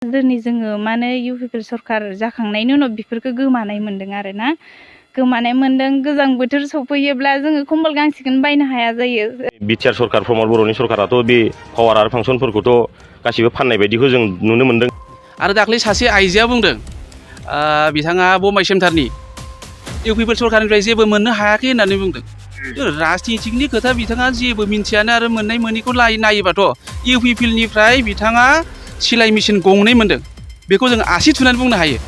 दिनै जोङो माने इउपिपिएल सरकार जाखांनायनि उनाव बेफोरखौ गोमानाय मोन्दों आरोना गोमानाय मोन्दों गोजां बोथोर सफैयोब्ला जोङो कम्बल गांसेखौनो बायनो हाया जायो। बिटिआर सरकार प्रमद बर'नि सरकाराथ' बे पावार आरो फांसनफोरखौथ' गासिबो फाननाय बायदिखौ जों नुनो मोन्दों। आरो दाख्लै सासे आइजोआ बुंदों बिथाङा बम्बाइ सेन्टारनि इउपिपिएल सरकारनिफ्राय जेबो मोननो हायाखै होननानै बुंदों। राजनितिकनि खोथा बिथाङा जेबो मिन्थियानो आरो मोननाय मोनैखौ नायोबाथ' इउपिपिएलनिफ्राय बिथाङा सिलाइ मेसिन गंनै मोनदों बेखौ जों आसि थुनानै बुंनो हायो।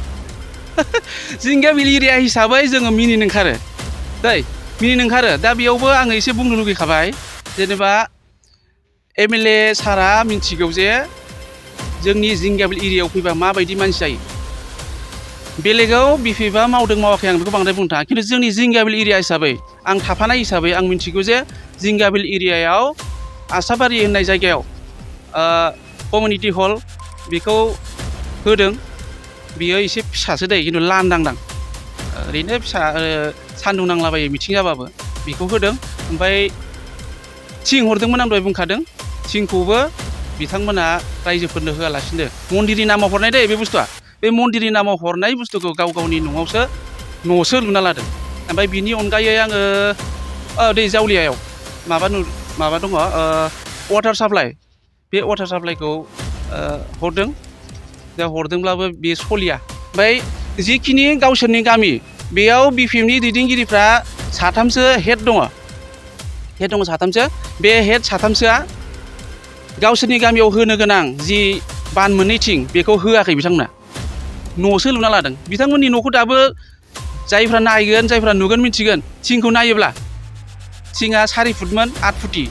जिंगाबिल एरिया हिसाबै जोङो मिनिनो ओंखारो मिनिनो ओंखारो। दा बेयावबो आङो एसे बुंनो लुगैखाबाय जेनेबा एमएलए सारा मिन्थिगौ जे जोंनि जिंगाबिल एरियायाव फैबा माबायदि मानसि जायो। बेलेगाव बिफिबा मावदों मावाखै आं बेखौ बांद्राय बुंनो थाङा, खिन्थु जोंनि जिंगाबिल एरिया हिसाबै आं थाफानाय हिसाबै आं मिन्थिगौ जे जिंगाबिल एरियायाव आसाबारि होननाय जायगायाव कमिउनिटि हल बेखौ होदों। बियो एसे फिसासो दै खिन्थु लांदां ओरैनो फिसा सान्दुं नांलाबायो मिथिं जाबाबो बेखौ होदों। ओमफ्राय थिं हरदोंमोन आं दहाय बुंखादों, थिंखौबो बिथांमोना रायजोफोरनो होआलासिनो मन्दिरनि नामाव हरनाय दै बे बुस्थुआ, बे मन्दिरनि नामाव हरनाय बुस्थुखौ गाव गावनि न'सो लुना लादों। ओमफ्राय बिनि अनगायै आङो दै जावलियायाव माबा दङ वाटार साप्लाइ, बे वाटार साप्लाइखौ हरदों। दा हरदोंब्लाबो बे सलिया। ओमफ्राय जिखिनि गावसोरनि गामि बेयाव बिपिएफनि दैदेनगिरिफ्रा साथामसो हेड दङ साथामसो। बे हेड साथामसोआ गावसोरनि गामियाव होनो गोनां जि बान मोननैथिं बेखौ होआखै बिथांमोना, न'सो लुना लादों। बिथांमोननि न'खौ दाबो जायफ्रा नायगोन जायफ्रा नुगोन मिथिगोन। थिंखौ नायोब्ला थिङा 4 फुटमोन 8 फुटि,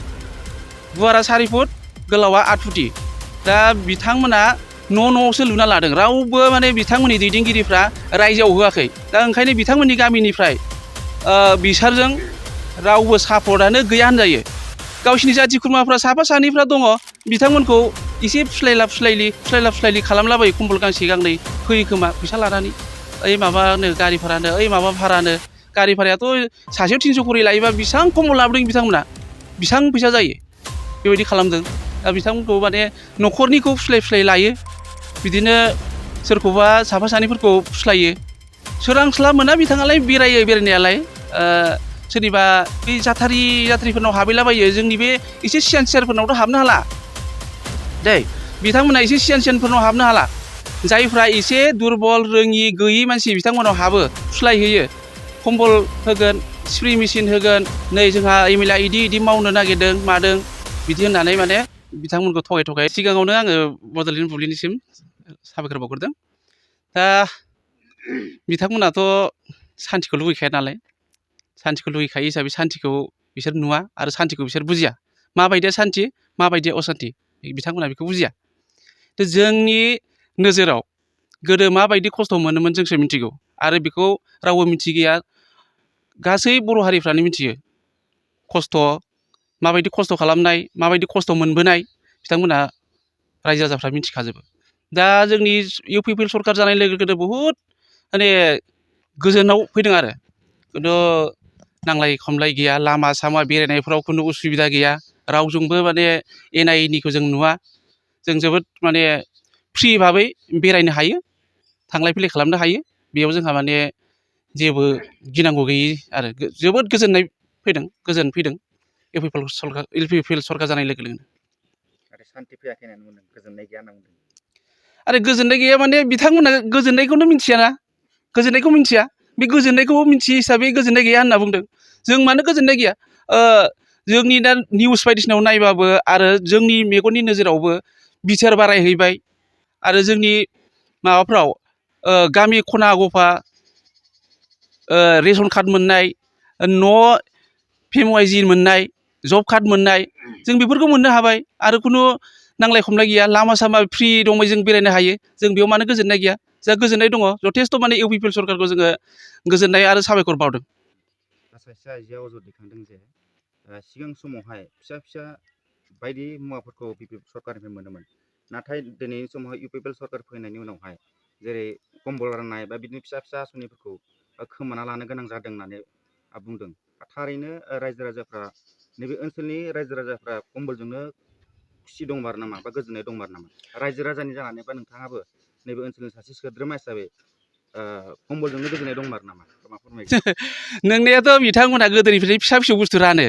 गुवारा 4 फुट गोलावा 8 फुटि। दा बिथांमोना न'आवसो लुना लादों। रावबो माने बिथांमोननि दैदेनगिरिफ्रा रायजोआव होआखै। दा ओंखायनो बिथांमोननि गामिनिफ्राय बिसोरजों रावबो सापर्टआनो गैया होनजायो। गावसिनि जाथि खुरमाफ्रा साफा सानैफ्रा दङ, बिथांमोनखौ एसे फुस्लायला खालामलाबायो। कम्बल गांसे गांनै होयो खोमा फैसा लानानै, ओइ माबानो गारि भारानो, ओइ माबा भारानो। गारि भारायाथ' सासेयाव 300 खरि लायोबा बेसेबां कम्बल लाबोदों बिथांमोना, बेसेबां फैसा जायो बेबायदि खालामदों। दा बिथांमोनखौ माने न'खरनिखौ फुस्लाय लायो, बिदिनो सोरखौबा साफा सानैफोरखौ फुस्लायो। सोरांस्लाब मोना बिथाङालाय बेरायो बेरायनायालाय, सोरनिबा बे जाथारिफोरनाव हाबैलाबायो। जोंनि बे एसे सियानफोरनावथ' हाबनो हाला दै, बिथांमोना एसे सियानफोरनाव हाबनो हाला। जायफ्रा एसे दुरबल रोङि गैयि मानसि बिथांमोनाव हाबो, फुस्लायहैयो, कम्बल होगोन, स्प्रे मेसिन होगोन, नै जोंहा एमएलए इदि मावनो नागिरदों मादों बिदि होननानै माने बिथांमोनखौ थगाय सिगाङावनो आङो बड'लेण्ड बुब्लिनिसिम साबायखर बावग्रोदों। दा बिथांमोनाथ' सान्तिखौ लुगैखाया नालाय, सान्तिखौ लुगैखायो हिसाबै सान्तिखौ बिसोर नुवा आरो सान्तिखौ बिसोर बुजिया। माबायदिया सान्ति माबायदिया असान्ति बिथांमोना बेखौ बुजिया। जोंनि नोजोराव गोदो माबायदि खस्थ' मोनोमोन जोंसो मिथिगौ, आरो बेखौ रावबो मिथिगैया। गासै बर' हारिफ्रानो मिथियो खस्थ' माबायदि खस्थ' खालामनाय, माबायदि खस्थ' मोनबोनाय बिथांमोना रायजो राजाफ्रा मिथिखाजोबो। दा जोंनि इउपिपिएल सरकार जानाय लोगो लोगोनो बहुद माने गोजोनाव फैदों आरो, खिन्थु नांलाय खमलाय गैया, लामा सामा बेरायनायफ्राव खुनु उसुबिदा गैया, रावजोंबो माने एना एनिखौ जों नुवा। जों जोबोद माने फ्रि भाबै बेरायनो हायो, थांलाय फैलाय खालामनो हायो। बेयाव जोंहा माने जेबो गिनांगौ गैयि आरो जोबोद गोजोन फैदों इउपिपिएल सरकार जानाय लोगो लोगोनो। आरो सान्ति फैयाखै होननानै बुंदों, गोजोननाय गैया होनना बुंदों। आरो गोजोननाय गैया माने बिथांमोना गोजोननायखौनो मिथियाना, गोजोननायखौ मिथिया। बे गोजोननायखौ मिथियै हिसाबै गोजोननाय गैया होनना बुंदों। जों मानो गोजोननाय गैया, जोंनि दा निउस बायदिसिनायाव नायबाबो आरो जोंनि मेगननि नोजोरावबो बिटिआर बारायहैबाय। आरो जोंनि माबाफ्राव गामि खना गफा रेशन कार्ड मोननाय, न' PMYG मोननाय, जब कार्ड मोननाय, जों बेफोरखौ मोननो हाबाय। आरो खुनु नांलाय खमलाय गैया, लामा सामा फ्रि दंबाय, जों बेरायनो हायो। जों बेयाव मानो गोजोननाय गैया, जोंहा गोजोननाय दङ जथेस्थ'। माने इउपिपिएल सरकारखौ जोङो गोजोननाय आरो साबायखर बावदों। सासे आइजोआ अजद दैखांदों जे सिगां समावहाय फिसा बायदि मुवाफोरखौ बिपिएफ सरकारनिफ्राय मोनोमोन, नाथाय दिनैनि समावहाय इउपिपिएल सरकार फैनायनि उनावहाय जेरै कम्बल राननाय बा बिदिनो फिसा आसनिफोरखौ खोमाना लानो गोनां जादों होननानै बुंदों। थारैनो रायजो राजाफ्रा, नैबे ओनसोलनि रायजो राजाफ्रा कम्बलजोंनो खुसि दंमार नामा बा गोजोननाय दंमार नामा रायजो राजानि जानानै बा नोंथाङाबो नैबे ओनसोलनि सासे सोद्रोमा हिसाबै कम्बलजोंनो गोजोननाय दंमार नामा मा फोरमायगोन? नोंनायाथ' बिथांमोनहा गोदोनिफ्राय फिसा फिसौ बुस्थु रानो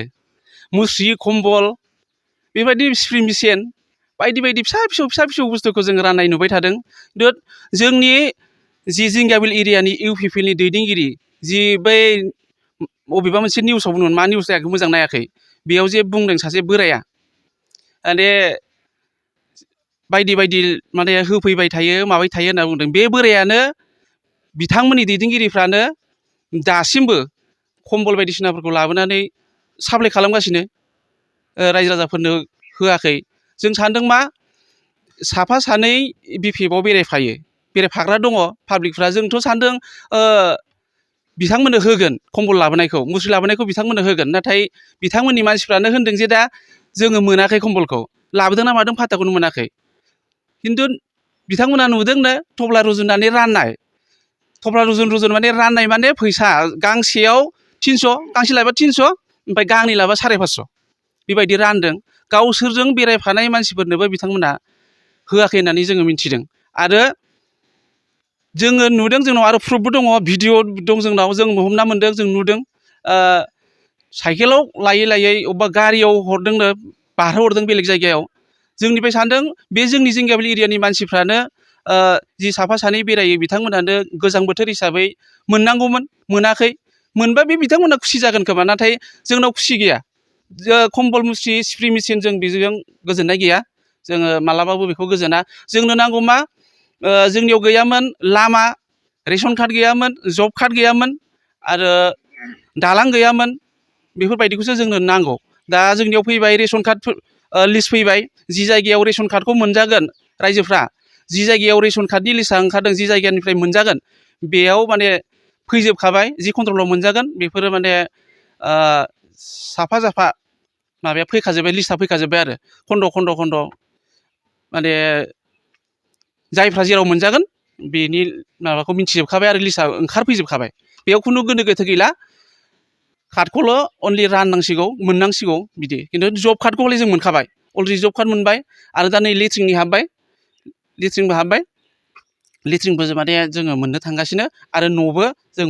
मुस्रि कम्बल बेबायदि स्प्रे मेचिन बायदि बायदि फिसा फिसौ बुस्थुखौ जों राननाय नुबाय थादों। जोंनि जि जिंगाबिल एरियानि इउपिपिएलनि दैदेनगिरि जि बै बबेबा मोनसे निउसाव बुंदोंमोन मा निउस जायाखै मोजां नायाखै बेयाव जे बुंदों सासे बोराया माने बायदि बायदि माने होफैबाय थायो माबाय थायो होनना बुंदों। बे बोरायानो बिथांमोननि दैदेनगिरिफ्रानो दासिमबो कम्बल बायदिसिनाफोरखौ लाबोनानै साप्लाय खालामगासिनो रायजो राजाफोरनो होआखै। जों सानदों मा साफा सानै बिपिएफआव बेरायफाग्रा दङ पाब्लिकफ्रा जोंथ' सानदों बिथांमोननो होगोन कम्बल लाबोनायखौ मुस्रि लाबोनायखौ बिथांमोननो होगोन। नाथाय बिथांमोननि मानसिफ्रानो होनदों जे दा जोङो मोनाखै कम्बलखौ लाबोदों ना मादों फात्ताखौनो मोनाखै। खिन्थु बिथांमोना नुदोंनो थफ्ला रुजुनानै राननाय थफ्ला रुजुन माने फैसा गांसेयाव 300 गांसे लाबा 300 ओमफ्राय गांनै लाबा 550 बेबायदि रानदों। गावसोरजों बेरायफानाय मानसिफोरनोबो बिथांमोना होआखै होननानै जोङो मिथिदों। आरो जोङो नुदों जोंनाव आरो प्रुफबो दङ भिडिअ दं जोंनाव जों हमना मोनदों जों नुदों साइकेलाव लायै अबेबा गारियाव हरदोंनो बारहोहरदों बेलेग जायगायाव। जोंनिफ्राय सानदों बे जोंनि जिंगाबिल एरियानि मानसिफ्रानो जि साफा सानै बेरायो बिथांमोनानो गोजां बोथोर हिसाबै मोननांगौमोन मोनाखै। मोनबा बे बिथांमोना खुसि जागोन खोमा नाथाय जोंनाव खुसि गैया। कम्बल मुस्रि स्प्रे मेचिन जों बेजों गोजोननाय गैया। जोङो मालाबाबो बेखौ गोजोना। जोंनो नांगौ मा जोंनियाव गैयामोन लामा रेशन कार्ड गैयामोन जब कार्ड गैयामोन आरो दालां गैयामोन बेफोरबायदिखौसो जोंनो नांगौ। दा जोंनियाव फैबाय रेशन कार्ड लिस्ट फैबाय जि जायगायाव रेशन कार्डखौ मोनजागोन रायजोफ्रा जि जायगायाव रेशन कार्डनि लिस्टआ ओंखारदों जि जायगानिफ्राय मोनजागोन बेयाव माने फैजोबखाबाय जि कन्ट्रलाव मोनजागोन बेफोरो माने साफा माबाया फैखाजोब्बाय लिस्टआ फैखाजोब्बाय आरो खन्द' माने जायफ्रा जेराव मोनजागोन बेनि माबाखौ मिथिजोबखाबाय आरो लिस्टआ ओंखारफैजोबखाबाय। बेयाव खुनु गोनो गोथो गैला कार्डखौल' अनलि राननांसिगौ मोननांसिगौ बिदि। खिन्थु जब कार्डखौ हले जों मोनखाबाय अलरेडि जब कार्ड मोनबाय आरो दा नै लेट्रिनबो हाबबाय लेट्रिनबो माने जोङो मोननो थांगासिनो आरो न'बो जों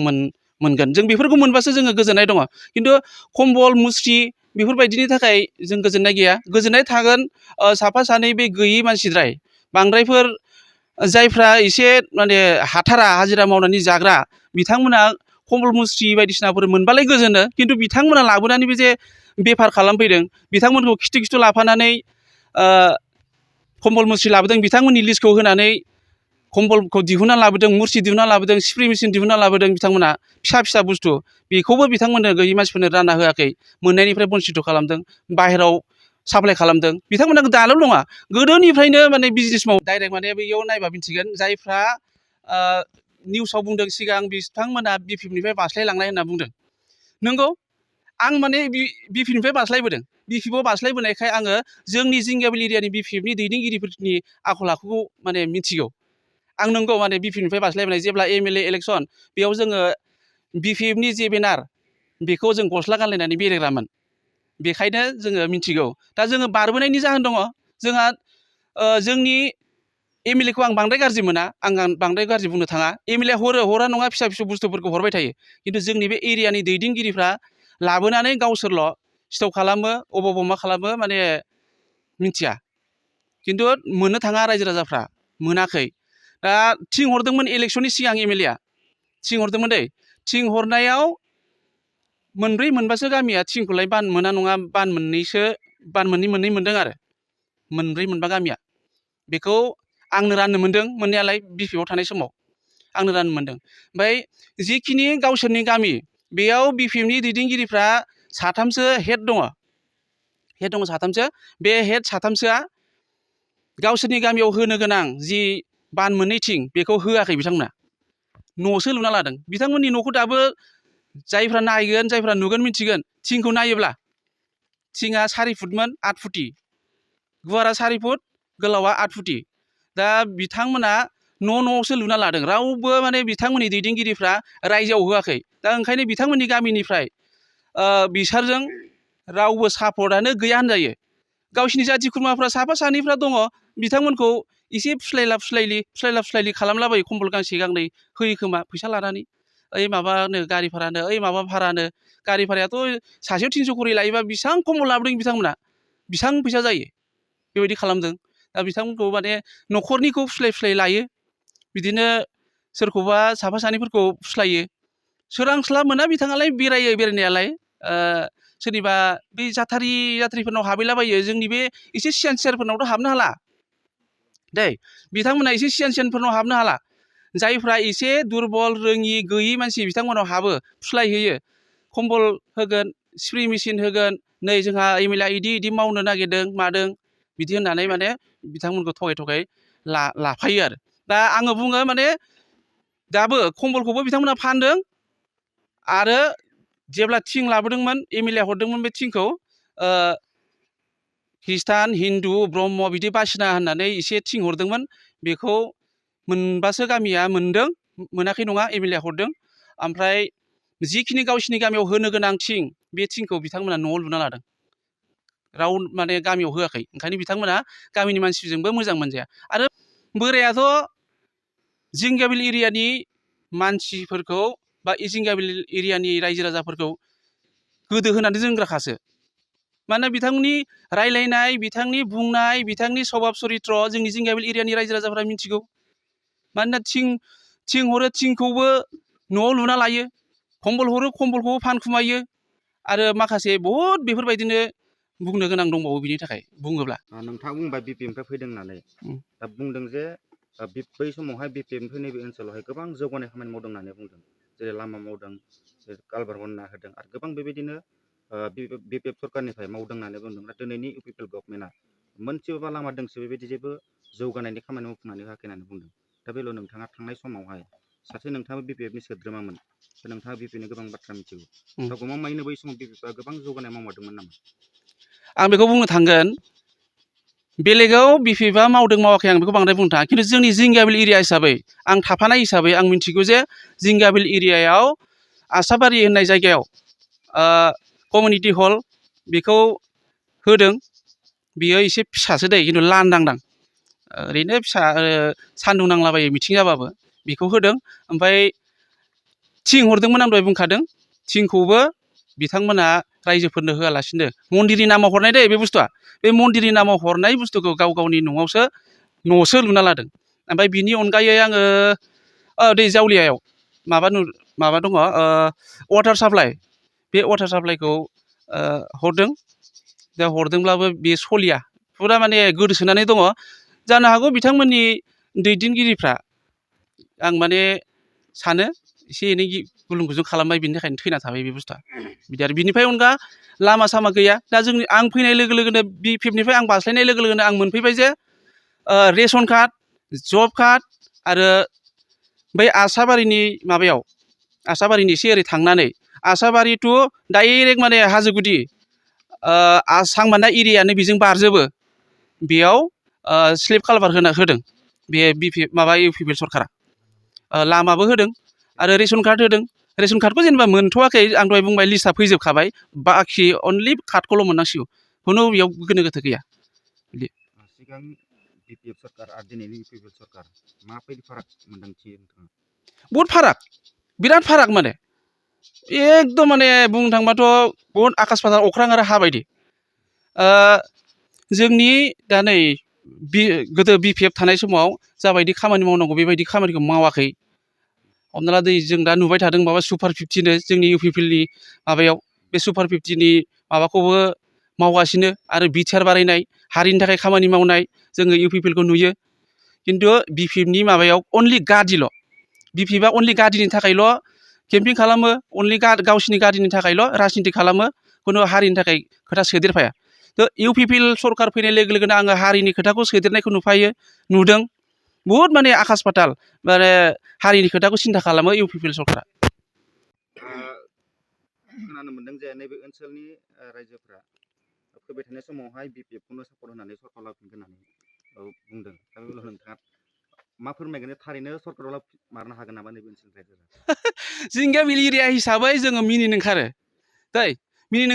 मोनगोन। जों बेफोरखौ मोनबासो जोङो गोजोननाय दङ। खिन्थु कम्बल मुस्रि बेफोरबायदिनि थाखाय जों गोजोननाय गैया। गोजोननाय थागोन साफा सानै बे गैयै मानसिद्राय बांद्रायफोर जायफ्रा एसे माने हाथारा हाजिरा मावनानै जाग्रा बिथांमोना कम्बल मुस्रि बायदिसिनाफोर मोनबालाय गोजोनो। खिन्थु बिथांमोना लाबोनानै बे जे बेफार खालामफैदों बिथांमोनखौ खिथु लाफानानै कम्बल मुस्रि लाबोदों बिथांमोननि लिस्टखौ होनानै कम्बलखौ दिहुनना लाबोदों मुस्रि दिहुनना लाबोदों स्प्रे मेचिन दिहुनना लाबोदों बिथांमोना फिसा बुस्थु बेखौबो बिथांमोननो गैयै मानसिफोरनो रानना होआखै मोननायनिफ्राय बन्सिथ खालामदों बाहेराव साप्लाय खालामदों। बिथांमोना दाल' नङा गोदोनिफ्रायनो माने बिजनेस मावो डाइरेक्ट माने बेयाव नायबा मिथिगोन जायफ्रा निउसाव बुंदों सिगां बिथांमोना बिपिएफनिफ्राय बास्लायलांनाय होनना बुंदों। नंगौ आं माने बिपिएफनिफ्राय बास्लायबोदों बिपिएफआव बास्लायबोनायखाय आङो जोंनि जिंगाबिल एरियानि बिपिएफनि दैदेनगिरिफोरनि आखल आखुखौ माने मिथिगौ। आं नंगौ माने बिपिएफनिफ्राय बास्लायबोनाय जेब्ला एमएलए इलेक्सन बेयाव जोङो बिपिएफनि जे बेनार बेखौ जों गस्ला गानलायनानै बेरायग्रामोन बेखायनो जोङो मिथिगौ। दा जोङो बारबोनायनि जाहोन दङ जोंहा जोंनि एमएलएखौ आं बांद्राय गाज्रि मोना आं बांद्राय गाज्रि बुंनो थाङा। एमएलए हरा नङा फिसा बुस्थुफोरखौ हरबाय थायो खिन्थु जोंनि बे एरियानि दैदेनगिरिफ्रा लाबोनानै गावसोरल' स्टक खालामो अबाव मा खालामो माने मिथिया। खिन्थु मोननो थाङा रायजो राजाफ्रा मोनाखै। दा थिं हरदोंमोन इलेक्सननि सिगां एमएलएआ थिं हरदोंमोन दै थिं हरनायाव मोनब्रै मोनबासो गामिया थिंखौलाय बान मोना नङा बान मोननै मोनदों आरो मोनब्रै मोनबा गामिया बेखौ आंनो राननो मोनदों मोननायालाय बिपिएफआव थानाय समाव आंनो राननो मोनदों। ओमफ्राय जिखिनि गावसोरनि गामि बेयाव बिपिएफनि दैदेनगिरिफ्रा साथामसो हेड दङ साथामसो बे हेड साथामसोआ गावसोरनि गामियाव होनो गोनां जि बान मोननै थिं बेखौ होआखै बिथांमोना न'सो लुना लादों। बिथांमोननि न'खौ दाबो जायफ्रा नायगोन जायफ्रा नुगोन मिथिगोन। थिंखौ नायोब्ला थिङा 4 फुटमोन 8 फुटि गुवारा 4 फुट गोलावा 8 फुटि। दा बिथांमोना न'आवसो लुना लादों रावबो माने बिथांमोननि दैदेनगिरिफ्रा रायजोआव होआखै। दा ओंखायनो बिथांमोननि गामिनिफ्राय बिसोरजों रावबो सापर्टआनो गैया होनजायो। गावसिनि जाथि खुरमाफ्रा साफा सानैफ्रा दङ बिथांमोनखौ एसे फुस्लायलि खालामलाबायो कम्बल गांसे गांनै होयो खोमा फैसा लानानै ओइ माबानो गारि भारानो ओइ माबा भारानो गारि भारायाथ' सासेयाव 300 खरि लायोबा बेसेबां कम्बल लाबोदों बिथांमोना बेसेबां फैसा जायो बेबायदि खालामदों दा बिथांमोनखौ माने न'खरनिखौ फुस्लाय लायो बिदिनो सोरखौबा साफा सानैफोरखौ फुस्लायो सोरांस्लाब मोना बिथाङालाय बेरायो बेरायनायालाय सोरनिबा बे जाथारिफोरनाव हाबैलाबायो जोंनि बे एसे सियानफोरनावथ' हाबनो हाला दै बिथांमोना एसे सियानफोरनाव हाबनो हाला जायफ्रा एसे दुरबल रोङि गैयि मानसि बिथांमोनाव हाबो फुस्लायहैयो कम्बल होगोन स्प्रे मेसिन होगोन नै जोंहा एमएलए इदि मावनो नागिरदों मादों बिदि होननानै माने बिथांमोनखौ थगाय लाफायो आरो दा आङो बुङो माने दाबो कम्बलखौबो बिथांमोना फानदों आरो जेब्ला थिं लाबोदोंमोन एमएलए हरदोंमोन बे थिंखौ ख्रिस्टान हिन्दु ब्रह्म बिदि बासिना होननानै एसे थिं हरदोंमोन बेखौ मोनबासो गामिया मोनदों मोनाखै नङा एमएलए हरदों ओमफ्राय जिखिनि गावसिनि गामियाव होनो गोनां थिं बे थिंखौ बिथांमोना न'आव लुना लादों राव माने गामियाव होआखै ओंखायनो बिथांमोना गामिनि मानसिजोंबो मोजां मोनजाया आरो बोरायाथ' जिंगाबिल एरियानि मानसिफोरखौ बा जिंगाबिल एरियानि रायजो राजाफोरखौ गोदो होनानै दोनग्राखासो मानोना बिथांनि रायलायनाय बिथांनि बुंनाय बिथांनि सभाब चरित्र जोंनि जिंगाबिल एरियानि रायजो राजाफ्रा मिथिगौ मानोना थिं हरो थिंखौबो न'आव लुना लायो कम्बल हरो कम्बलखौबो फानखुमायो आरो माखासे बहुद बेफोरबायदिनो बुंनो गोनां दंबावो बिनि थाखाय बुङोब्ला नोंथाङा बुंबाय बिपिएमनिफ्राय फैदों होननानै दा बुंदों जे बै समावहाय बिपिएमनिफ्राय नैबे ओनसोलावहाय गोबां जौगानाय खामानि मावदों होननानै बुंदों जेरै लामा मावदों कालभार बनायना होदों आरो गोबां बेबायदिनो बिपिएफ सरकारनिफ्राय मावदों होननानै बुंदों दा दिनैनि इउपिपिएल गभर्नमेन्टआ मोनसेबा लामा दोंसे बेबायदि जेबो जौगानायनि खामानि मावफुंनानै होआखै होननानै बुंदों दा बेल' नोंथाङा थांनाय समावहाय सासे नोंथाङा बिपिएफनि सोद्रोमामोन नोंथाङा बिपिएफनि गोबां बाथ्रा मिथिगौ दा गमामायैनो बै समाव बिपिएफआ गोबां जौगानाय मावदोंमोन नामा आं बेखौ बुंनो थांगोन बेलेगाव बिपिएफआ मावदों मावाखै आं बेखौ बांद्राय बुंनो थाङा खिन्थु जोंनि जिंगाबिल एरिया हिसाबै आं थाफानाय हिसाबै आं मिथिगौ जे जिंगाबिल एरियायाव आसाबारि होननाय जायगायाव कमिउनिटि हल बेखौ होदों बियो एसे फिसासो दै खिन्थु लांदां ओरैनो फिसा सान्दुं नांलाबायो मिथिं जाबाबो बेखौ होदों ओमफ्राय थिं हरदोंमोन आं दहाय बुंखादों थिंखौबो बिथांमोना रायजोफोरनो होआलासिनो मन्दिरनि नामाव हरनाय दै बे बुस्थुआ बे मन्दिरनि नामाव हरनाय बुस्थुखौ गाव गावनि न'सो लुना लादों ओमफ्राय बिनि अनगायै आङो दै जावलियायाव माबा दङ वाटार साप्लाइ बे वाटार साप्लाइखौ हरदों दा हरदोंब्लाबो बे सलिया फुरा माने गोदोसोनानै दङ जानो हागौ बिथांमोननि दैदेनगिरिफ्रा आं माने सानो एसे एनै गुलुं गुजुं खालामबाय बिनि थाखायनो थैना थाबाय बे बुस्थुआ बिदि आरो बिनिफ्राय अनगा लामा सामा गैया दा आं फैनाय लोगो लोगोनो बिपिएफनिफ्राय आं बास्लायनाय लोगो लोगोनो आं मोनफैबाय जे रेसन कार्ड जब कार्ड आरो बै आसाबारिनि माबायाव आसाबारिनि एसे ओरै थांनानै आसाबारि टु डाइरेक्ट माने हाजो गुदि सांबान्दा एरियानो बेजों बारजोबो बेयाव स्लिप कालभार होदों बे इउपिपिएल सरकारा लामाबो होदों आरो रेसन कार्ड होदों रेसन कार्डखौ जेनेबा मोनथ'वाखै आं दहाय बुंबाय लिस्टआ फैजोबखाबाय बाखि अनलि कार्डखौल' मोननांसिगौ खुनु बेयाव गोनो गोथो गैया बिदि सिगां बिपिएफ सरकार आरो दिनैनि इउपिपिएल सरकार माबायदि फाराग मोनदांथियो नोंथाङा बहुद फाराग बिराद फाराग माने एकदम माने बुंनो थांबाथ' बहुद आकाश फाताल अख्रां आरो हा बायदि जोंनि दा नै गोदो बिपिएफ थानाय समाव जाबायदि खामानि मावनांगौ बेबायदि खामानिखौ मावाखै हमना ला जों दा नुबाय थादों माबा सुपार 50नो जोंनि इउपिपिएलनि माबायाव बे सुपार 50नि माबाखौबो मावगासिनो आरो बिटिआर बारायनाय हारिनि थाखाय खामानि मावनाय जोङो इउपिपिएलखौ नुयो खिन्थु बिपिएफनि माबायाव अनलि गादिल' बिपिएफआ अनलि गादिनि थाखायल' केम्पिं खालामो अनलि गावसिनि गादिनि थाखायल' राजनिति खालामो खुनु हारिनि थाखाय खोथा सोदेरफाया थ' इउपिपिएल सरकार फैनाय लोगो लोगोनो आङो हारिनि खोथाखौ सोदेरनायखौ नुदों बहुद माने आकाश फाताल माने हारिनि खोथाखौ सिन्था खालामो इउपिपिएल सरकारा खोनानो मोनदों जे नैबे ओनसोलनि रायजोफ्रा फैबाय थानाय समावहाय बिपिएफखौनो सापर्ट होनानै सरकार लाफिनगोन होननानै बुंदों दा बेयाव नोंथाङा मा फोरमायगोन थारैनो सरकाराव मारनो हागोन नामा नैबे ओनसोलनि रायजोफ्रा जिंगाबिल एरिया हिसाबै जोङो मिनिनो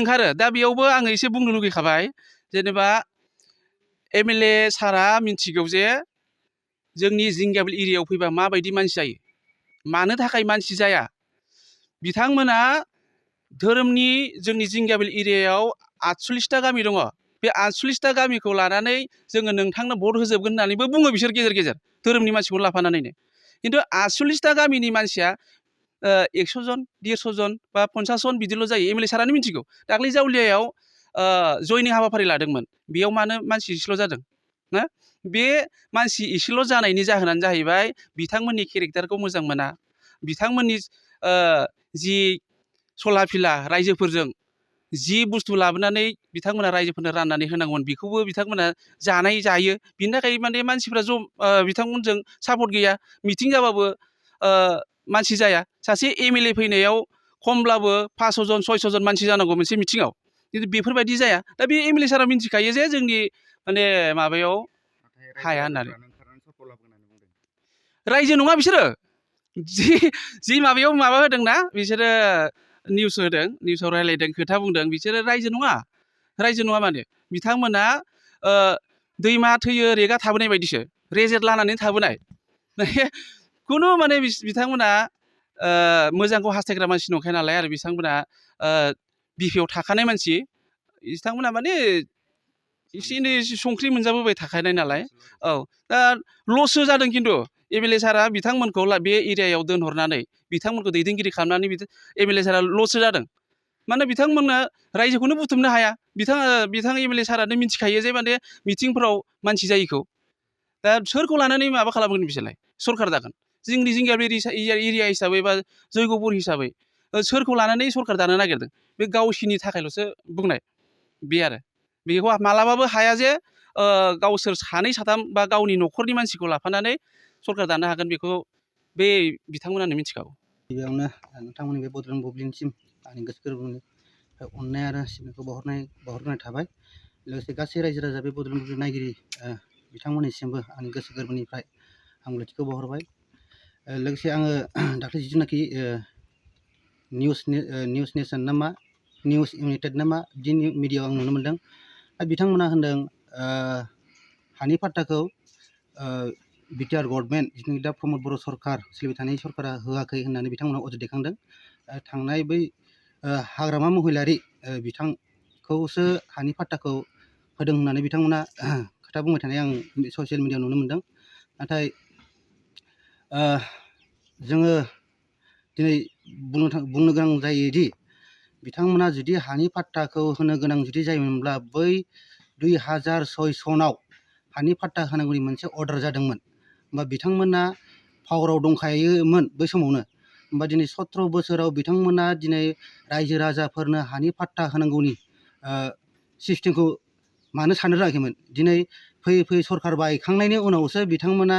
ओंखारो दा बेयावबो आङो एसे बुंनो लुगैखाबाय जेनेबा MLA सारा मिन्थिगौ जे जोंनि जिंगाबिल एरियायाव फैबा माबायदि मानसि जायो, मानो थाखाय मानसि जाया। बिथांमोना धोरोमनि जोंनि जिंगाबिल एरियायाव 48टा गामि दङ। बे 48टा गामिखौ लानानै जोङो नोंथांनो भट होजोबगोन होननानैबो बुङो बिसोर गेजेर गेजेर धोरोमनि मानसिखौ लाफानानैनो। खिन्थु 48टा गामिनि मानसिया 100 जन 150 जन बा 50 जन बिदिल' जायो। MLA सारानो मिन्थिगौ। दाख्लै जावलियायाव जयनिं हाबाफारि लादोंमोन, बेयाव मानो मानसि एसेल' जादों ना? बे मानसि एसेल' जानायनि जाहोनानो जाहैबाय बिथांमोननि केरेक्टारखौ मोजां मोना, बिथांमोननि जि सला फिला रायजोफोरजों जि बुस्थु लाबोनानै बिथांमोना रायजोफोरनो राननानै होनांगौमोन बेखौबो बिथांमोना जायो। बिनि थाखाय माने मानसिफ्रा बिथांमोनजों सापर्ट गैया। मिटिं जाबाबो मानसि जाया। सासे MLA फैनायाव खमब्लाबो 500 जन 600 जन मानसि जानांगौ मोनसे मिटिङाव, खिन्थु बेफोरबायदि जाया। दा बे MLA सारा मिन्थिखायो जे जोंनि माने माबायाव हाया होननानै। रायजो नङा बिसोरो, जि माबायाव माबा होदोंना बिसोरो निउस होदों, निउसाव रायलायदों, खोथा बुंदों, बिसोरो रायजो नङा। रायजो नङा माने बिथांमोना दैमा थैयो रेगा थाबोनाय बायदिसो, रेजेट लानानै थाबोनाय। खुनु माने बिथांमोना मोजांखौ हास्थायग्रा मानसि नंखाया नालाय, आरो बिथांमोना बिपिआव थाखानाय मानसि, बिथांमोना माने एसे एनै संख्रि मोनजाबोबाय थाखानाय नालाय। औ, दा लससो जादों। खिन्थु MLA सारा बिथांमोनखौ बे एरियायाव दोनहरनानै बिथांमोनखौ दैदेनगिरि खालामनानै MLA सारा लससो जादों। माने बिथांमोना रायजोखौनो बुथुमनो हाया। बिथां MLA सारानो मिथिखायो जे माने मिटिंफोराव मानसि जायैखौ। दा सोरखौ लानानै माबा खालामगोन बिसोरलाय, सरखार जागोन? जोंनि जिंगाबिल एरिया हिसाबै बा जयगपुर हिसाबै सोरखौ लानानै सरखार दानो नागिरदों? बे गावसिनि थाखायल'सो बुंनाय। बे आरो बेखौ मालाबाबो हाया जे गावसोर 2 3 बा गावनि न'खरनि मानसिखौ लाफानानै सरखार दानो हागोन, बेखौ बे बिथांमोनानो मिथिखागौ। गिबियावनो नोंथांमोननि बे बड'लेण्ड बुब्लिनिसिम आंनि गोसो गोरबोनिफ्राय अननाय आरो सिबिनायखौ बावहरनाय थाबाय। लोगोसे गासै रायजो राजा बे बड'लेण्ड बुब्लि नायगिरि बिथांमोननिसिमबो आंनि गोसो गोरबोनिफ्राय हामलायथिखौ बावहरबाय। लोगोसे आङो दाख्लै जिथुनाखि निउस नेसन ना मा, निउस इउनाइटेड ना मा, बिदि मिडियाआव आं नुनो मोन्दों। बिथांमोना होनदों हानि पाट्टाखौ बिटिआर गभर्नमेन्ट जिथुनाखि दा प्रमद बर' सरकार सोलिबाय थानाय सरकारा होआखै होननानै बिथांमोना अजद दैखांदों। थांनाय बै हाग्रामा महिलारि बिथांखौसो हानि पाट्टाखौ होदों होननानै बिथांमोना खोथा बुंबाय थानाय आं ससियेल मिडियाआव नुनो मोन्दों। नाथाय जोङो दिनै बुंनो गोनां जायोदि बिथांमोना जुदि हानि पाट्टाखौ होनो गोनां जुदि जायोमोनब्ला बै 2006 सनाव हानि पाट्टा होनांगौनि मोनसे अर्डार जादोंमोन। होमबा बिथांमोना पावाराव दंखायोमोन बै समावनो। होमबा दिनै 17 बोसोराव बिथांमोना दिनै रायजो राजाफोरनो हानि पाट्टा होनांगौनि सिस्टेमखौ मानो साननो रोङाखैमोन? दिनै फैयै फैयै सरकार बायखांनायनि उनावसो बिथांमोना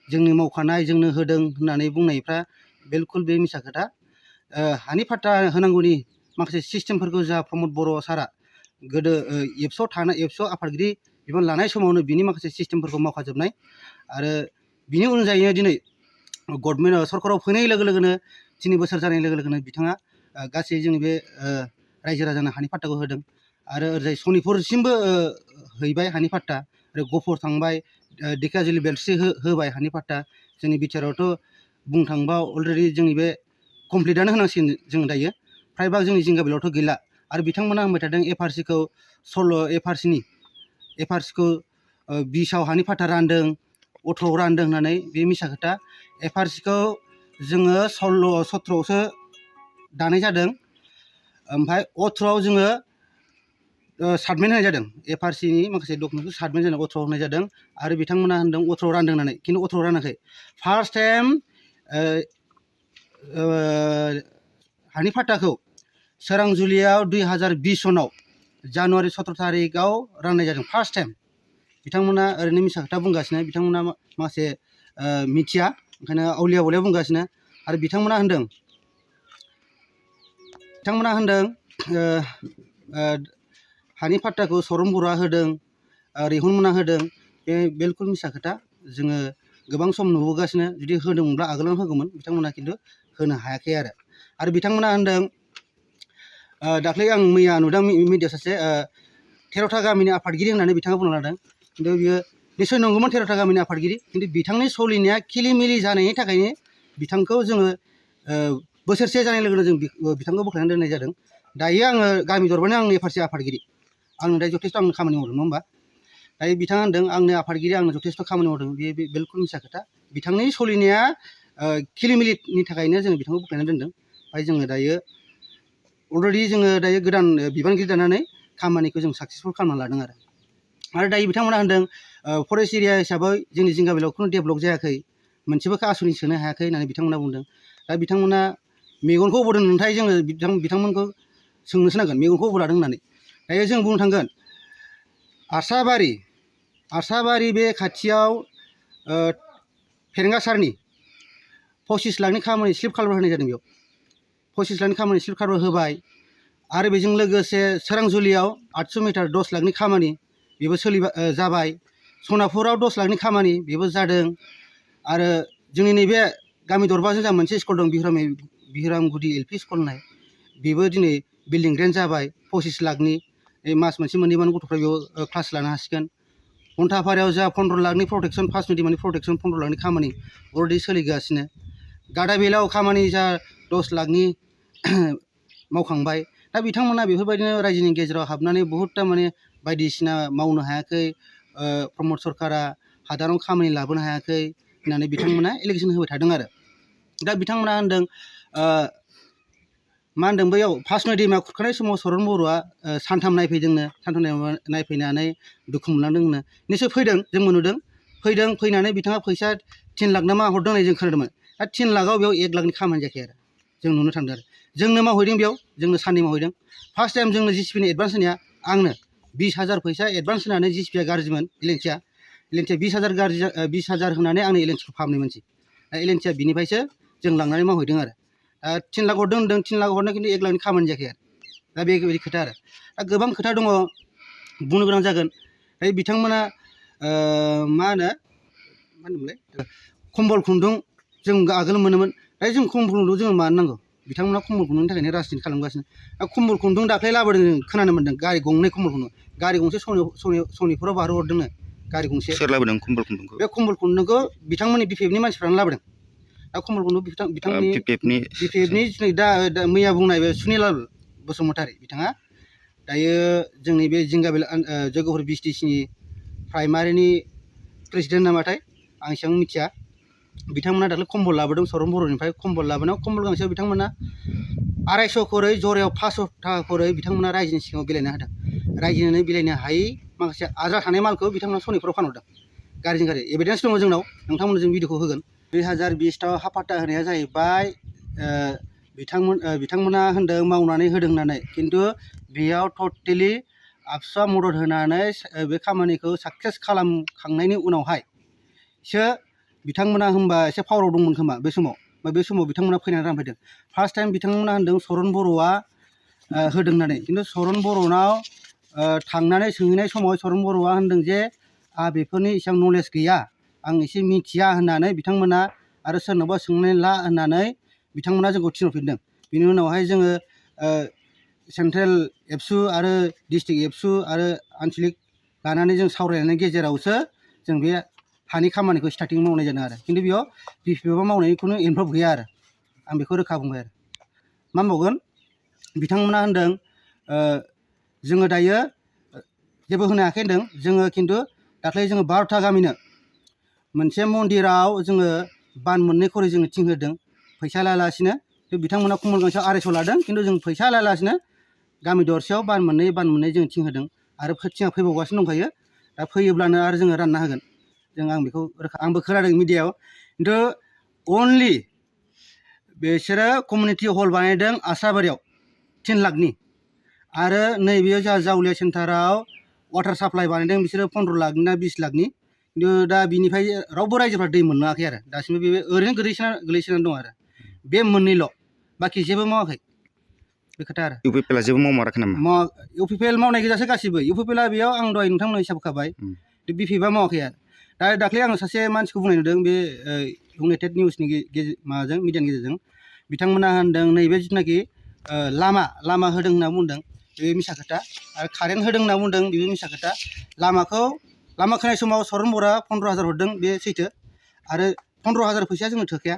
जोंनो मावखानाय जोंनो होदों होननानै बुंनायफ्रा बिलकुल बे मिसा खोथा। हानि पाट्टा होनांगौनि माखासे सिस्टेमफोरखौ जा प्रमद बर' सारा गोदो एबसु आफादगिरि बिबान लानाय समावनो बिनि माखासे सिस्टेमफोरखौ मावखाजोबनाय। आरो बिनि उनजायैनो दिनै गभर्नमेन्ट सरकाराव फैनाय लोगो लोगोनो 3 बोसोर जानाय लोगो लोगोनो बिथाङा गासै जोंनि बे रायजो राजानो हानि पाट्टाखौ होदों। आरो ओरैजाय सनितपुरसिमबो हैबाय हानि पाट्टा, आरो गहपुर थांबाय, धेकियाजुलि बेल्टसिम होबाय हानि पाट्टा। जोंनि बिटिआरआवथ' बुंनो थाङोबा अलरेडि जोंनि बे कमप्लिटआनो होनांसिगोन जों दायो। फ्रायभाग जोंनि जिंगाबिलावथ' गैला। आरो बिथांमोना होनबाय थादों एफआरसिखौ 20 हानि पाट्टा रानदों, 18 रानदों होननानै। बे मिसा खोथा। एफआरसिखौ जोङो 17आवसो दानाय जादों, ओमफ्राय 18आव जोङो साबमिट होनाय जादों। एफआरसिनि माखासे डकुमेन्टखौ साबमिट जादों, 18 होनाय जादों। आरो बिथांमोना होनदों 18 रानदों होननानै, खिन्थु 18 रानाखै। फार्स्ट टाइम हानि पाट्टाखौ सोरांजुलियाव 2020 सनाव जानुवारि 17 थारिखआव राननाय जादों फार्स्ट टाइम। बिथांमोना ओरैनो मिसा खोथा बुंगासिनो, बिथांमोना माखासे मिथिया, ओंखायनो आवलिया बावलिया बुंगासिनो। आरो बिथांमोना होनदों हानि पाट्टाखौ सरन बर'आ होदों, रेहन मोना होदों। बे बिलकुल मिसा खोथा। जोङो गोबां सम नुबोगासिनो, जुदि होदोंमोनब्ला आगोलावनो होगौमोन। बिथांमोना खिन्थु होनो हायाखै। आरो बिथांमोना होनदों दाख्लै आं मैया नुदों मिडियाआव सासे 13था गामिनि आफादगिरि होननानै बिथाङा बुंनो लादों खिन्थु बियो निस्सय नंगौमोन 13था गामिनि आफादगिरि खिन्थु बिथांनि सोलिनाया खिलिमिलि जानायनि थाखायनो बिथांखौ जोङो बोसोरसे जानाय लोगो लोगो जों बिथांखौ बोख्लायनानै दोननाय जादों दायो आङो गामि दरबारनि आंनि फारसे आफादगिरि आंनो दायो जथेस्थ' आंनो खामानि मावदों नङा होमबा दायो बिथाङा होनदों आंनो आफादगिरि आंनो जथेस्थ' खामानि मावदों बे बिलकुल मिसा खोथा बिथांनि सोलिनाया खिलिमिलिनि थाखायनो जों बिथांखौ बोख्लायनानै दोनदों ओमफ्राय जोङो दायो अलरेडि जोङो दायो गोदान बिबानगिरि दानानै खामानिखौ जों साक्सेसफुल खालामना लादों आरो दायो बिथांमोना होनदों फरेस्ट एरिया हिसाबै जोंनि जिंगाबिलाव खुनु डेभेलप जायाखै मोनसेबो आसनि सोनो हायाखै होननानै बिथांमोना बुंदों दा बिथांमोना मेगनखौ अबाव दोननायथाय जोङो बिथांमोनखौ सोंनोसो नांगोन मेगनखौ अबाव लादों होननानै दायो जों बुंनो थांगोन आरसाबारि बे खाथियाव फेरेंगासारनि 25 लाखनि खामानि स्लिप कालभार होनाय जादों बेयाव 25 लाखनि खामानि स्लिप कालभार होबाय आरो बेजों लोगोसे सोरांजुलियाव 800 मिटार 10 लाखनि खामानि बेबो जाबाय सनापुराव 10 लाखनि खामानि बेबो जादों आरो जोंनि नैबे गामि दरबाजों जा मोनसे स्कुल दं बिहुरामगुदि एलपि स्कुल होननाय बेबो दिनै बिल्डिं ग्रेन्ड जाबाय 25 लाखनि मास मोनसे मोननैबानो गथ'फ्रा बेयाव क्लास लानो हासिगोन घन्टाफारायाव जा 15 लाखनि प्रटेक्सन फार्स्ट मिडियामनि प्रटेक्सन 15 लाखनि खामानि अलरेडि सोलिगासिनो गादाबिलाव खामानि जा 10 लाखनि मावखांबाय दा बिथांमोना बेफोरबायदिनो रायजोनि गेजेराव हाबनानै बहुदथा माने बायदिसिना मावनो हायाखै प्रमद सरकारा हादानाव खामानि लाबोनो हायाखै होननानै बिथांमोना इलेक्सन होबाय थादों आरो दा बिथांमोना होनदों मा होनदों बैयाव फार्स्ट दैमा खुरखानाय समाव सरन बर'आ सानथाम नायफैनानै दुखु मोनलांदोंनो निस्सय फैदों जोंबो नुदों फैनानै बिथाङा फैसा 3 लाख ना मा हरदों होननाय जों खोनादोंमोन दा 3 लाखआव बेयाव 1 लाखनि खामानि जायाखै आरो जों नुनो थांदों आरो जोंनो मावहैदों बेयाव जोंनो साननै मावहैदों फार्स्ट टाइम जोंनो जिसिपिनि एडभान्स होनाया आंनो 20,000 फैसा एडभान्स होनानै जिसिपिया गाज्रिमोन एलएनटिया 20,000 होनानै आंनो एलएनटिखौ फाहामनाय मानसि दा एलएनटिया बिनिफ्रायसो जों लांनानै मावहैदों आरो 3 लाख हरदों होनदों 3 लाख हरनाय खिन्थु 1 लाखनि खामानि जायाखै आरो दा बेबायदि खोथा आरो दा गोबां खोथा दङ बुंनो गोनां जागोन दायो बिथांमोना मा होनोमोनलाय खम्बल खुन्दुं जों आगोल मोनोमोन दायो जों खम्बल खुन्दुं जोङो मानो नांगौ बिथांमोना खम्बल खुन्दुंनि थाखायनो राजनिति खालामगासिनो दा खम्बल खुन्दुं दाख्लै लाबोदों जों खोनानो मोन्दों गारि गंनै खम्बल खुन्दुं गारि गंसे सनिपुराव बारहोहरदोंनो गारि गंसे सोर लाबोदों खम्बल खुन्दुंखौ बे खम्बल खुन्दुंखौ बिथांमोननि बिपिएफनि मानसिफ्रानो लाबोदों दा खम्बल खुन्दुं बिथांनि बिपिएफनि दा मैया बुंनाय बे सुनिलाल बसुमतारी बिथाङा दायो जोंनि बे जिंगाबिल जयगपुर बिटिसिनि प्राइमारिनि प्रेसिडेन्ट नामाथाय आं एसेबां मिथिया बिथांमोना दाख्लै कम्बल लाबोदों सरन बर'निफ्राय कम्बल लाबोनायाव कम्बल गांसेयाव बिथांमोना 250 खरै जरायाव 500 थाखा खरै बिथांमोना रायजोनि सिगाङाव बिलाइना होदों रायजोनो बिलाइनो हायै माखासे आद्रा थानाय मालखौ बिथांमोना सनिपुराव फानहरदों गारिजों गारि एभिडेन्स दङ जोंनाव नोंथांमोननो जों भिडिअखौ होगोन 2020आव हा पाट्टा होनाया जाहैबाय बिथांमोना होनदों मावनानै होदों होननानै खिन्थु बेयाव टटेलि आबसुआ मदद होनानै बे खामानिखौ साक्सेस खालामखांनायनि उनावहायसो बिथांमोना होनबा एसे पावाराव दंमोन खोमा बे समाव बिथांमोना फैनानै रानफैदों फार्स्ट टाइम बिथांमोना होनदों सरन बर'आ होदों होननानै खिन्थु सरन बर'नाव थांनानै सोंहैनाय समाव सरन बर'आ होनदों जे आंहा बेफोरनि एसेबां नलेज गैया आं एसे मिथिया होननानै बिथांमोना आरो सोरनावबा सोंनानै ला होननानै बिथांमोना जोंखौ थिनहरफिनदों बिनि उनावहाय जोङो सेन्ट्रेल एबसु आरो डिस्ट्रिक्ट एबसु आरो आन्चलिक लानानै जों सावरायनायनि गेजेरावसो जों बे हानि खामानिखौ स्टार्टिं मावनाय जादों आरो खिन्थु बेयाव बिपिएफआ मावनायनि खुनु इनभल्भ गैया आरो आं बेखौ रोखा बुंबाय आरो मा मावगोन बिथांमोना होनदों जोङो दायो जेबो होनो हायाखै होनदों जोङो खिन्थु दाख्लै जोङो 12था गामिनो मोनसे मन्दिराव जोङो बान मोननै खरै जोङो थिं होदों फैसा लायालासिनो बिथांमोना कम्बल गांसेयाव 250 लादों खिन्थु जों फैसा लायालासिनो गामि दरसेयाव बान मोननै जों थिं होदों आरो थिङा फैबावगासिनो दंखायो दा फैयोब्लानो आरो जोङो रानना होगोन आं बेखौ रोखा आंबो खोनादों मिडियायाव खिन्थु अनलि बिसोरो कमिउनिटि हल बानायदों आसाबारियाव 3 लाखनि आरो नैबेयाव जोंहा जावलिया सेन्टाराव वाटार साप्लाइ बानायदों बिसोरो 15 लाखनि ना 20 लाखनि खिन्थु दा बिनिफ्राय रावबो रायजोफ्रा दै मोनाखै आरो दासिमबो बे ओरैनो गोग्लैसोनानै दं आरो बे मोननैल' बाखि जेबो मावाखै बे खोथा आरो इउपिपिएलआ जेबो मावमाराखै नामा इउपिपिएल मावनाय गोजासो गासिबो इउपिपिएलआ बेयाव आं दहाय नोंथांमोननो हिसाब होखाबाय बिपिएफआ मावाखै आरो दाख्लै आङो सासे मानसिखौ बुंनाय नुदों बे इउनाइटेड निउसनि मिडियानि गेजेरजों बिथांमोना होनदों नैबे जिथुनाखि लामा होदों होनना बुंदों बे मिसा खोथा आरो कारेन्ट होदों होनना बुंदों बेबो मिसा खोथा लामा खोनाय समाव सरन बरआ 15,000 हरदों बे सैथो आरो 15,000 फैसा जोंनो थोखाया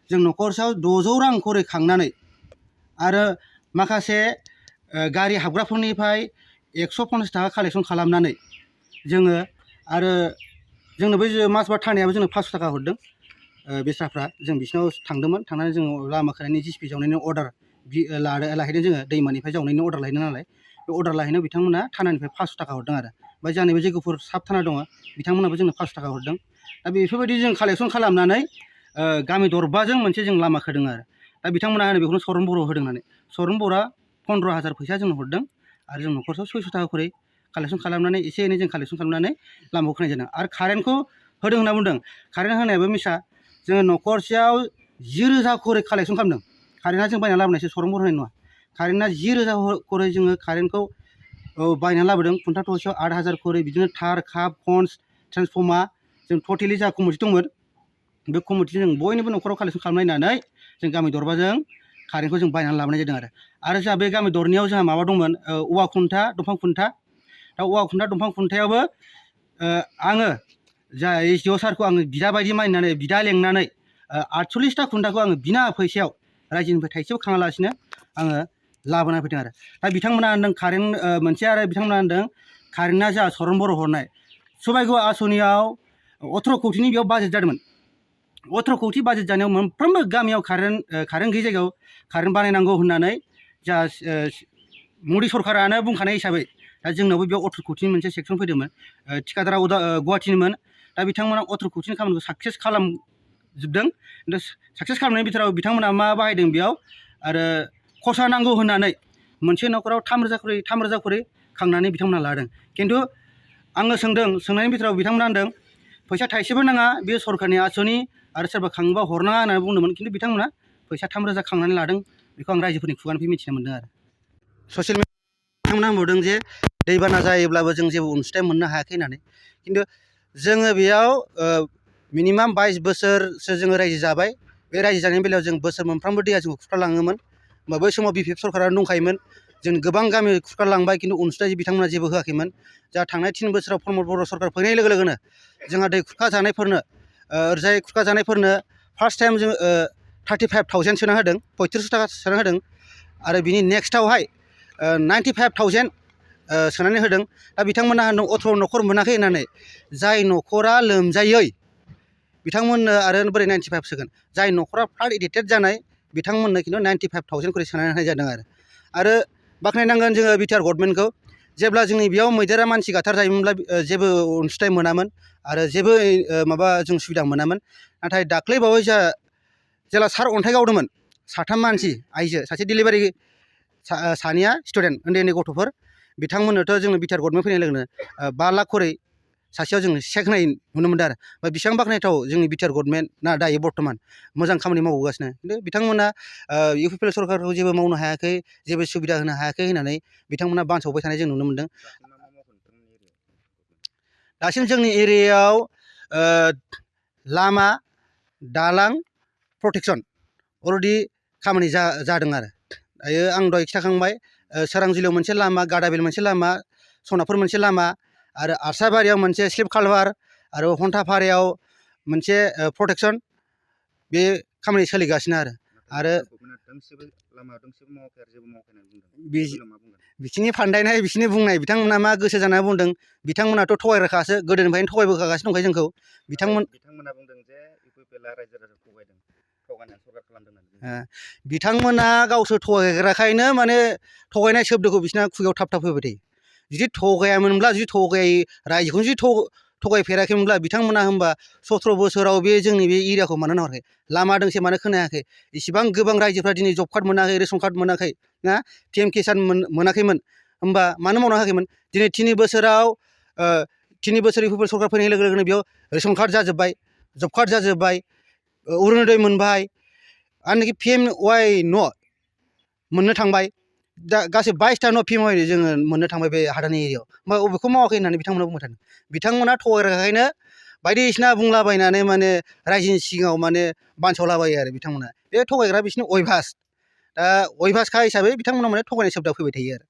जों न'खरसेयाव 600 रां खरै खांनानै आरो माखासे गारि हाबग्राफोरनिफ्राय 150 थाखा कालेक्सन खालामनानै जोङो आरो जोंनो बै मासबार थानायाबो जोंनो 500 थाखा हरदों बेस्राफ्रा जों बिसिनाव थांदोंमोन थांनानै जों लामा खोनायनि जिसिपि जावनायनि अर्डार लाहैदों जोङो दैमानिफ्राय जावनायनि अर्डार लाहैदों नालाय बे अर्डार लाहैनायाव बिथांमोना थानानिफ्राय 500 थाखा हरदों आरो ओमफ्राय जोंहा नैबे जयगपुर साब थाना दङ बिथांमोनाबो जोंनो 500 थाखा हरदों दा बेफोरबायदि जों कालेक्सन खालामनानै गामि दरबाजों मोनसे जों लामा खोदों आरो दा बिथांमोना होनो बेखौनो सरन बर' होदों होननानै सरन बर'आ 15,000 फैसा जोंनो हरदों आरो जों न'खरसेयाव 600 थाखा खरै कालेक्सन खालामनानै एसे एनै जों कालेक्सन खालामनानै लामाखौ खोनाय जादों आरो कारेन्टखौ होदों होनना बुंदों कारेन्ट होनायाबो मिसा जोङो न'खरसेयाव 10,000 खरै कालेक्सन खालामदों कारेन्टआ जों बायना लाबोनायसो सरन बर' होनाय नङा कारेन्टआ 10,000 खरै जोङो कारेन्टखौ बायना लाबोदों खुन्था थसेयाव 8,000 खरै बिदिनो थार काप खन्स ट्रेन्सफर्मार जों टटेलि जा कमिटि दंमोन बे कमिटि जों बयनिबो न'खराव कालेक्सन खालामनायनानै जों गामि दरबाजों कारेन्टखौ जों बायनानै लाबोनाय जादों आरो जोंहा बे गामि दरनैयाव जोंहा माबा दंमोन औवा खुन्था दंफां खुन्था दा औवा खुन्था दंफां खुन्थायावबो आङो जा एसडिअ सारखौ आङो बिदा बायदि मानिनानै बिदा लेंनानै 48टा खुन्थाखौ आङो बिना फैसायाव रायजोनिफ्राय थाइसेबो खाङालासिनो आङो लाबोना फैदों आरो दा बिथांमोना होनदों कारेन्ट मोनसे आरो बिथांमोना होनदों कारेन्टआ जा सरन बर' हरनाय सबाइगौ आसनियाव 18 कौटिनि बेयाव बाजेट जादोंमोन 18 कौटि बाजेट जानायाव मोनफ्रोमबो गामियाव कारेन्ट गैयि जायगायाव कारेन्ट बानायनांगौ होननानै जा मदि सरकारानो बुंखानाय हिसाबै दा जोंनावबो बेयाव 18 कौटिनि मोनसे सेक्सन फैदोंमोन थिकादारा गुवाहाटिनिमोन दा बिथांमोना 18 कौटिनि खामानिखौ साक्सेस खालामजोबदों साक्सेस खालामनायनि बिथोराव बिथांमोना मा बाहायदों बेयाव आरो खरसा नांगौ होननानै मोनसे न'खराव 3,000 खरै खांनानै बिथांमोना लादों खिन्थु आङो सोंनायनि बिथोराव बिथांमोना होनदों फैसा थाइसेबो नाङा बे सरकारनि आसनि आरो सोरबा खाङोबा हरनाङा होननानै बुंदोंमोन खिन्थु बिथांमोना फैसा 3,000 खांनानै लादों बेखौ आं रायजोफोरनि खुगानिफ्राय मिथिनो मोनदों आरो ससियेल मिडियायाव बिथांमोना बुंदों जे दैबाना जायोब्लाबो जों जेबो अनसुंथाइ मोननो हायाखै होननानै खिन्थु जोङो बेयाव मिनिमाम 22 बोसोरसो जोङो रायजो जाबाय बे रायजो जानायनि बेलायाव जों बोसोर मोनफ्रोमबो दैया जोंखौ खुरखालाङोमोन होमबा बै समाव बिपिएफ सरकारानो दंखायोमोन जों गोबां गामि खुरखालांबाय खिन्थु अनसुंथाइ बिथांमोना जेबो होआखैमोन जा थांनाय 3 बोसोराव प्रमद बर' सरकार फैनाय लोगो लोगोनो जोंहा दै खुरखा जानायफोरनो ओरैजाय खुरखा जानायफोरनो फार्स्ट टाइम जों 35,000 सोना होदों 35 थाखा सोना होदों आरो बिनि नेक्स्टआवहाय 95,000 सोनानै होदों दा बिथांमोना होनदों 18 न'खर मोनाखै होननानै जाय न'खरा लोमजायै बिथांमोननो आरो बोरै 95 सोगोन जाय न'खरा फ्लाड एडिक्टेड जानाय बिथांमोननो खिन्थु 95,000 खरै सोनानै होनाय जादों आरो बाख्नायनांगोन जोङो बिटिआर गभर्नमेन्टखौ जेब्ला जोंनि बेयाव मैदेरा मानसि गाथारजायोमोनब्ला जेबो अनसुंथाइ मोनामोन आरो जेबो माबा जों सुबिदा मोनामोन नाथाय दाख्लै बावै जेला सार अन्थाइ गावदोंमोन 3 मानसि आइजो सासे डिलिभारि सानैया स्टुडेन्ट उन्दै गथ'फोर बिथांमोननोथ' जोंनो बिटिआर गभर्नमेन्ट फैनाय लोगोनो 5 लाख खरै सासेयाव जों चेक होनाय नुनो मोनदों आरो बेसेबां बाख्नायथाव जोंनि बिटिआर गभर्नमेन्टआ दायो बर्थमान मोजां खामानि मावबोगासिनो खिन्थु बिथांमोना इउपिपिएल सरकारखौ जेबो मावनो हायाखै जेबो सुबिदा होनो हायाखै होननानै बिथांमोना बानसावबाय थानाय जों नुनो मोनदों दासिम जोंनि एरियायाव लामा दालां प्रटेक्सन अलरेडि खामानि जादों आरो दायो आं दहाय खिथाखांबाय सोरांजुलियाव मोनसे लामा गादाबिल मोनसे लामा सनापुर मोनसे लामा आरो आरसाबारियाव मोनसे स्लिप कालभार आरो हन्थाफारायाव मोनसे प्रटेक्सन बे खामानि सोलिगासिनो आरो बिसिनि फान्दायनाय बिसिनि बुंनाय बिथांमोना मा गोसो जानानै बुंदों बिथांमोनाथ' थगायग्राखासो गोदोनिफ्रायनो थगायबोखागासिनो दंखायो जोंखौ बिथांमोना बुंदों जे इउपिपिएलआ रायजो राजाखौ थगायदों थगायनानै सरकार खालामदों होननानै बिथांमोना गावसोर थगायग्राखायनो माने थगायनाय शब्दखौ बिसिना खुगायाव थाब फैबाय थायो जुदि थगायामोनब्ला जुदि रायजोखौनो जुदि थगायफेराखैमोनब्ला बिथांमोना होमबा 17 बोसोराव बे जोंनि बे एरियाखौ मानो नाहराखै लामा दोंसे मानो खोनायाखै इसिबां गोबां रायजोफ्रा दिनै जब कार्ड मोनाखै रेशन कार्ड मोनाखै ना पिएम किसान मोनाखैमोन होमबा मानो मावनो हायाखैमोन दिनै 3 बोसोराव 3 बोसोर इउपिपिएल सरकार फैनाय लोगो लोगोनो बेयाव रेशन कार्ड जाजोब्बाय जब कार्ड जाजोब्बाय अरुनदय मोनबाय आनखि पिएमवाइ न' मोननो थांबाय दा गासै 22टा न' पिएमवाइ जोङो मोननो थांबाय बे हादानि एरियायाव होमबा बबेखौ मावाखै होननानै बिथांमोना बुंबाय थादों बिथांमोना थगायग्राखायनो बायदिसिना बुंलाबायनानै माने रायजोनि सिगाङाव माने बानसावलाबायो आरो बिथांमोना बे थगायग्रा बिसिनि अयभास दा अयभासखा हिसाबै बिथांमोना माने थगायनाय सोदोबा फैबाय थायो आरो